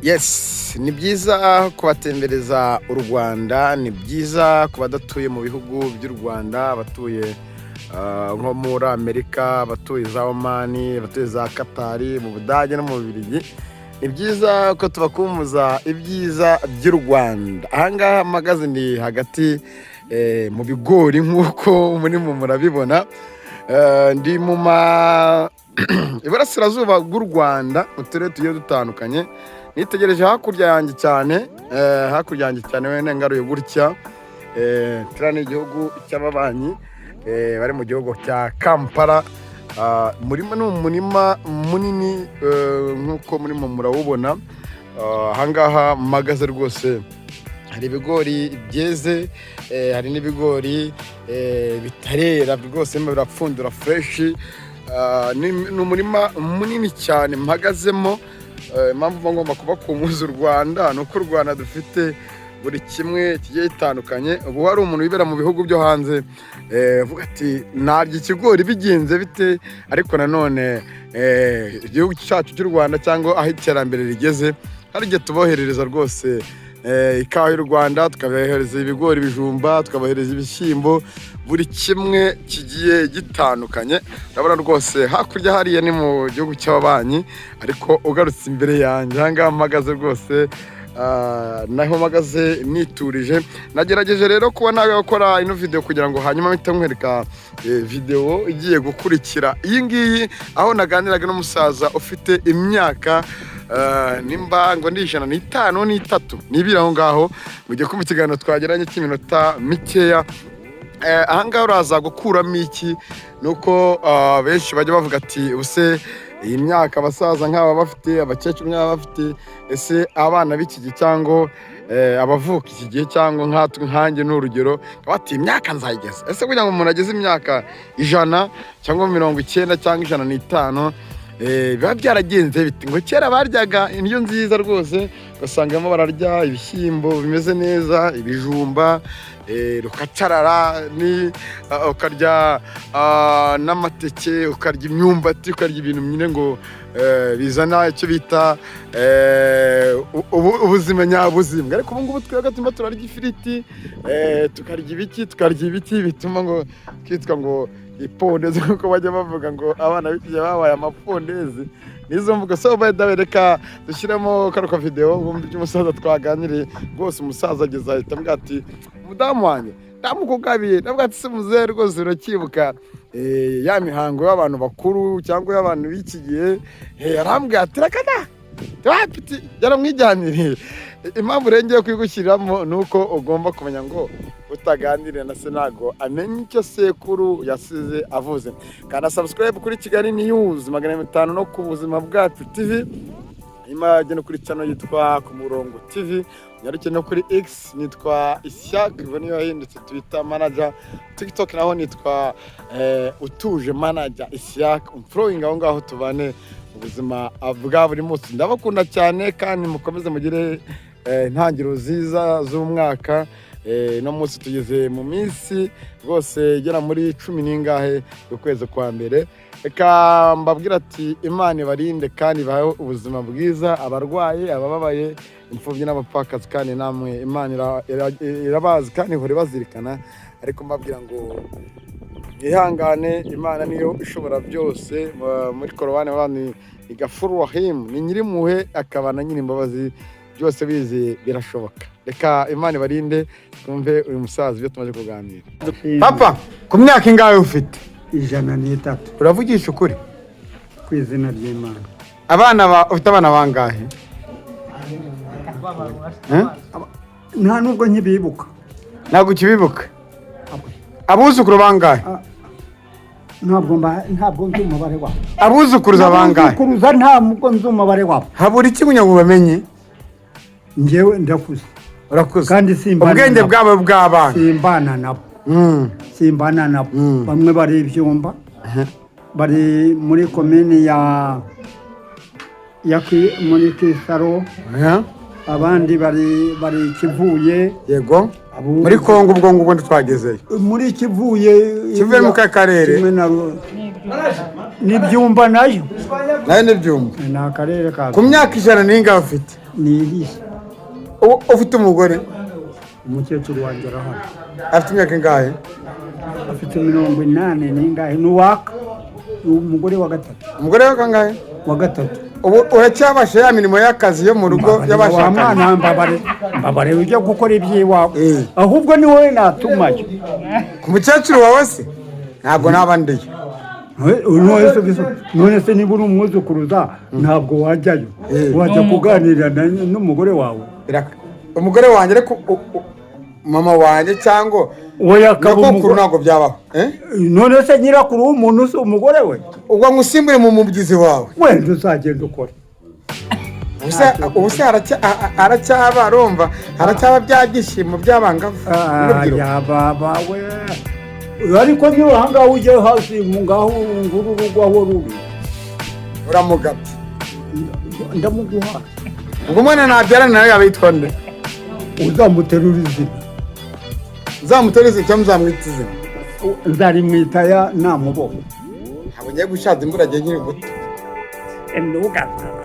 Yes, ni byiza kubatembereza u Rwanda, ni byiza ku badatuye mu bihugu by'u Rwanda, abatuye nko muri Amerika, abatuye za Omani, abatuye za Katari, mu Budage no mu Bubiligi. Ni byiza ko tubakumbuza ibyiza by'u Rwanda. Ahangaha mpagaze ni hagati mu bigori, nk'uko murimo murabibona. Ndi mu ma iburasirazuba bw'u Rwanda, mu turere tugiye dutandukanye. Nitegereje hakurya yanjye cyane, hakurya yanjye cyane, wenda ngaruye gutya, kiriya ni igihugu cy'ababanyi, bari mu gihugu cya Kampala. Ah, umurima ni umurima munini, nk'uko murimo murawubona. Ah, ahangaha mpagaze rwose hari ibigori byeze, hari n'ibigori bitarera rwose, birimo birapfundura fresh. Ah, ni umurima munini cyane mpagazemo. Impamvu mba ngomba kubakumbuza u Rwanda ni uko u Rwanda dufite buri kimwe kigiye gitandukanye. Ubu hari umuntu wibera mu bihugu byo hanze, avuga ati: "Narya ikigori bigenze bite?" Ariko nanone igihugu cyacu cy'u Rwanda, cyangwa aho iterambere rigeze, hari igihe tuboherereza rwose ikawa y'u Rwanda, tukabohereza ibigori, ibijumba, tukabohereza ibishyimbo, buri kimwe kigiye gitandukanye. Urabona rwose hakurya hariya ni mu gihugu cy'ababanyi, ariko ugarutse imbere yanjye ahangaha mpagaze rwose, naho mpagaze niturije. Nagerageje rero kuba nawe gukora ino video kugira ngo hanyuma mpite nkwereka video igiye gukurikira iyi ngiyi, aho naganiraga n'umusaza ufite imyaka, nimba ngo ni 153 n'ibiri aho ngaho. Mugiye kumva ikiganiro twagiranye cy'iminota mikeya. Ahangaha uraza gukuramo iki? Ni uko benshi bajya bavuga ati: "Ubuse iyi myaka abasaza nk'aba bafite, abakecuru nk'aba bafite, ese abana b'iki gihe cyangwa abavuka iki gihe, cyangwa nkatwe, nkanjye ni urugero, bati imyaka nzayigeza?" Ese kugira ngo umuntu ageze imyaka 100 cyangwa 90 cyangwa 105, biba byaragenze bite? Ngo kera baryaga indyo nziza rwose, ugasanga barimo bararya ibishyimbo bimeze neza, ibijumba, rukacarara, ni ukarya n'amateke, ukarya imyumbati, ukarya ibintu nyine ngo bizana icyo bita ubuzima nyabuzima. Ariko ubu ngubu twebwe turimo turarya ifiriti, tukarya ibiki, tukarya ibiki bituma ngo twitwa ngo ipondezi, nk'uko bajya bavuga ngo abana b'iki gihe babaye amapondezi nizo mvugo. So by the way, reka dushyiremo kano ka video wumve ibyo umusaza twaganiriye. Rwose umusaza ageze ahita ambwira ati: "Umudamu wanjye ndamukugabiye." Ndavuga ati: "Se muzehe, rwose uracyibuka ya mihango y'abantu bakuru cyangwa y'abantu b'iki gihe?" Arambwira ati: "Reka da, wapiti." Yaramwijyaniriye. Impamvu rero ngiye kuyigushyiriramo ni uko ugomba kumenya ngo utaganiriye na se ntago amenya icyo sekuru yasize avuze. Kanda subscribe kuri Kigali News 500 no ku Buzima Bwacu TV, hanyuma ujye no kuri channel yitwa Ku Murongo TV, unyaruke no kuri X nitwa Isyak, ubwo niyo yahindutse Twitter manager, TikTok naho nitwa Utuje Manager Isyak. Umfollowing aho ngaho tubane ubuzima bwa buri munsi. Ndabakunda cyane kandi mukomeze mugire intangiriro nziza z'umwaka. No munsi tugeze mu minsi rwose igera muri cumi n'ingahe y'ukwezi kwa mbere. Reka mbabwire ati: Imana ibarinde kandi ibahe ubuzima bwiza, abarwayi, abababaye, imfubyi n'abapfakazi. Kandi namwe Imana irabazi kandi ihora ibazirikana. Ariko mbabwira ngo mwihangane, Imana niyo ishobora byose. Muri Korowani ni Gafuru Rahimu, ni nyirimpuhwe akaba na nyir'imbabazi, byose bizi birashoboka. Reka Imana ibarinde. Twumve uyu musaza ibyo tumaze kuganira. Papa, ku myaka ingahe ufite? 103. Uravugisha ukuri? Ku izina ry'Imana. Abana ba ufite abana bangahe? Eh? Nta nubwo nkibibuka. Ntabwo ukibibuka? Abuzukuru bangahe? Ntabwo nzi umubare wabo. Abuzukuruza bangahe? Abuzukuruza ntabwo nzi umubare wabo. Habura iki kugira ngo ubamenye? Njyewe ndakuze. Urakuze. Kandi simbana Ubwenge nabo. bwabo bw'abana. Simbana nabo. Simbana nabo. Bamwe bari ibyumba, bari muri komini ya muri Kisaro. Abandi bari Kivuye. Muri Kongo ubwo ngubwo ntitwagezeyo. Muri Kivuye. Kivuye mu kahe karere? Kimwe na Ni Byumba nayo. Nayo ni Byumba. Ni akarere ka. Ku myaka 100 n'ingahe ufite? Ni irihe? Ubu ufite umugore? Umukecuru wanjye arahari. Afite imyaka ingahe? Afite 80 n'ingahe, ni uwaka, ni umugore wa gatatu. Umugore we kangahe? Wa gatatu. Ubu uracyabasha ya mirimo y'akazi yo mu rugo Wa y'abashakanye? mwana, mbabare mbabare, ujya gukora iby'iwawe. Eh. Ahubwo ni wowe natumayo. Ku mukecuru wawe se ntabwo naba ndiyo. None se niba uri umwuzukuruza ntabwo wajyayo? Eh. Wajya kuganira n'umugore wawe. Umugore wanjye, ariko mama wanjye cyangwa We akaba nyogokuru umugore. Ntabwo byabaho, eh? None se nyirakuru w'umuntu si umugore we? Ubwo ngusimbure mu mubyizi wawe. Wenda uzagenda ukora. Ubu se aracyaba, arumva haracyaba bya byishimo by'abangavu n'urubyiruko? Yababa we, ariko niba ahangaha ujye hasi ngaho nguru urugo aho ruri. Uramugabye. Ndamuguha. Ubwo umwana nabyara nawe yaba yitwa nde? Uzamuterura izina. Uzamutere izina cyangwa uzamwita izina? Nzarimwita ya namuboha. Ntabwo ngiye gushaza imburagihe nkiri muto. Ntugasaba.